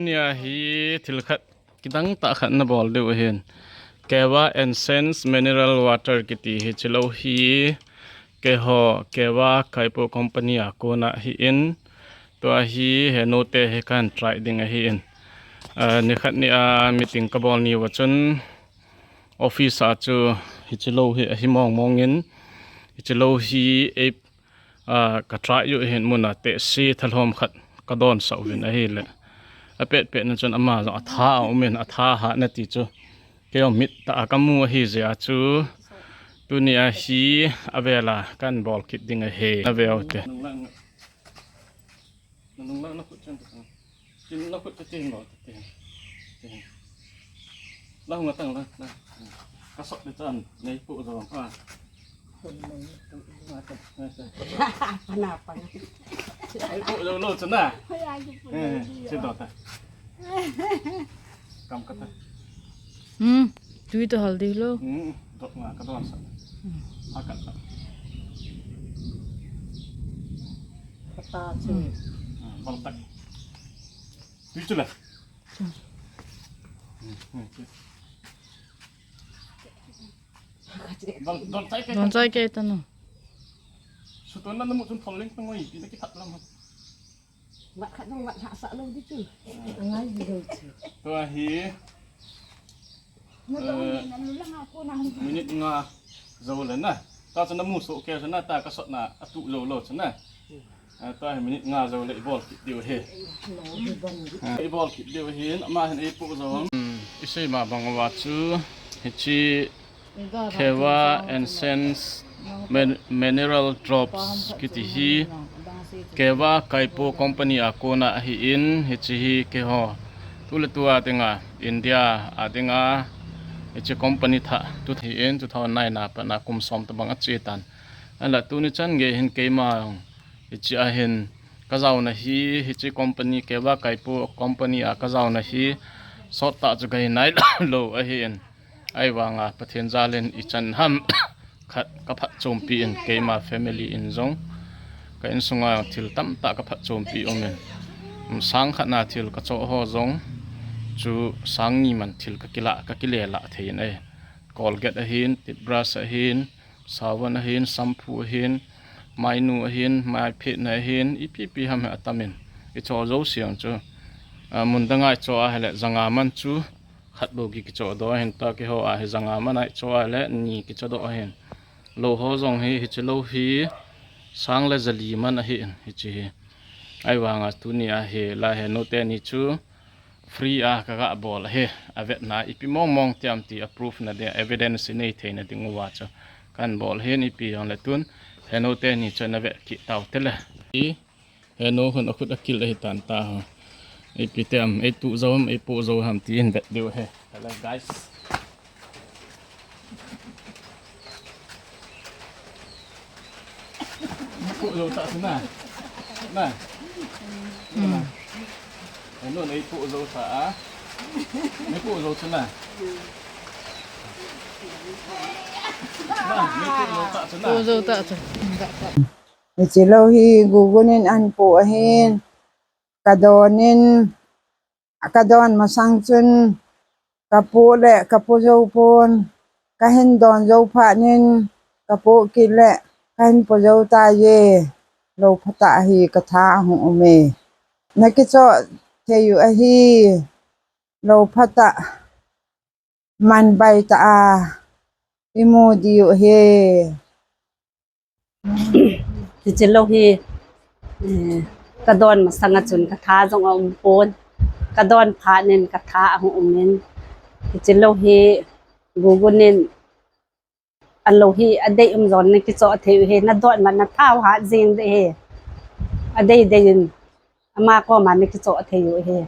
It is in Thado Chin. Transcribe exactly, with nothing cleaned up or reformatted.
Nia hi thil khat kidang tah khat nabol diu ahin. Keva Essence Mineral Water kiti hi, hiche lou hi keiho Keva Kaipo Company a kona ahin. Tua hi henu te hi kahin try ding ahin. Ah, nikhat nia meeting kabol ni uva chun office a chu hiche lou hi ahi mong mong in, hiche lou hi ei, ah, ka try u ahin, mun a tehse thalhom khat kadon sah uvin ahile, apet pet na chun ama jong atha a um in, atha hat na ti chu kei jong mit tah a kamu ahi jeh a chu, tunia hi avel a kahin bol kit ding ahi. Nave u te. Nalung lang, nakhut chan ta. Tin, nakhut ta tin lo, tin. Tin. La hung atang la, la. Ka sot le chan, nei pu jo. Ah. Pana pang. Nei pu jo lo chan na. Eh, si do ta. Kam ka ta. Hmm, tui to hal ding lo. Hmm, dot nga ka don sa. Hmm. Ha ka ta. Kata chu. Hmm, bal tak. Tui chu la. Hmm, hmm, chu. Don, don chai ke. Don chai ke ta no. Su to na namu chun thol leng ta ngoi, pi na ki that lam. Vat khat dong vat ha sa lo di chu. Ngai di lo chu. Tua hi. Na to ni na lu la nga ko na. Minute nga jo le na. Ta chu namu so ke na ta ka sot na atu jo lo chu na. Ah, tua hi minute nga jo le i bol kit diu ahi. Ah, i bol kit diu ahin, ama hin ei pu jo. Hmm, i sei ma bang uva chu, hiche Keva Essence Min-, Mineral Drops kiti hi Keva Kaipo Company a kona ahin, hiche hi keiho tu le tu a dinga, India a dinga, hiche company thah tu ahin, two thousand nine a pat na kum som tabang ache tan. Ahinla tuni chan gei hin keima jong hiche a hin ka jaona hi, hiche company, Keva Kaipo Company a ka jaona hi, sot tah chu kahi nai lou ahin. Ahivanga Pathen jal in ichan ham khat ka phatchompi in, keima family in jong, ka insunga jong thil tamtah ka phatchompi um in. Um, sang khat na thil ka choh ho jong chu sang ni man thil ka kila, ka kile la thei in ahi. Colgate ahin, toothbrush ahin, Sabon ahin, shampoo ahin, mainu ahin, mai phetna ahin, ipi ipi ham hi atamin. I choh jouse jong chu, ah, mun danga i choh ahile, janga man chu khat bou ki, kichoh doh ahin, tua keiho a hi janga man a i choh ahile, ni kichoh doh ahin. Lou ho jong hi, hiche lou hi, sang le jali man ahin, hiche hi. Ahivanga tunia hi, la henu teni chu, free a ka ga bol ahi, avetna ipi mong mong tiam ti a proof na ding, evidence i nei theina ding uva chu kahin bol ahin, ipi jongle tun henu teni chun avet kit tau tele. I henu hun akhut akil ahi tan ta ho. Ipi tiam, ei tu jo ham, ei pu jo ham ti in vet diu ahi. Hello guys. Nei pu jo ta chu na. Na. Hmm. Henu nei pu jo ta a. Nei pu jo chu na. Na, nei pu jo ta chu na. Pu jo ta chu. Hiche lou hi Gugun in ahin pu ahin. Ka don in, ka don masang chun, ka pu le ka pu jou pon, ka hin don jou phat in, ka pu kit le, ka hin pu jou tai e, lou phatah hi ka tha ahung um e. Na kichoh thei u ahi, lou phatah, man bai tah a, i mu diu ahi. Hiche lou hi, eh, ka don masang a chun ka tha jong aum pon. Ka don phat in ka tha ahung um in. Hiche lou hi Gugun in alou hi adei um jong na kichoh thei u ahi. Na don man na tha u hat jing ding ahi. Adei dei in ama koma na kichoh thei u ahi.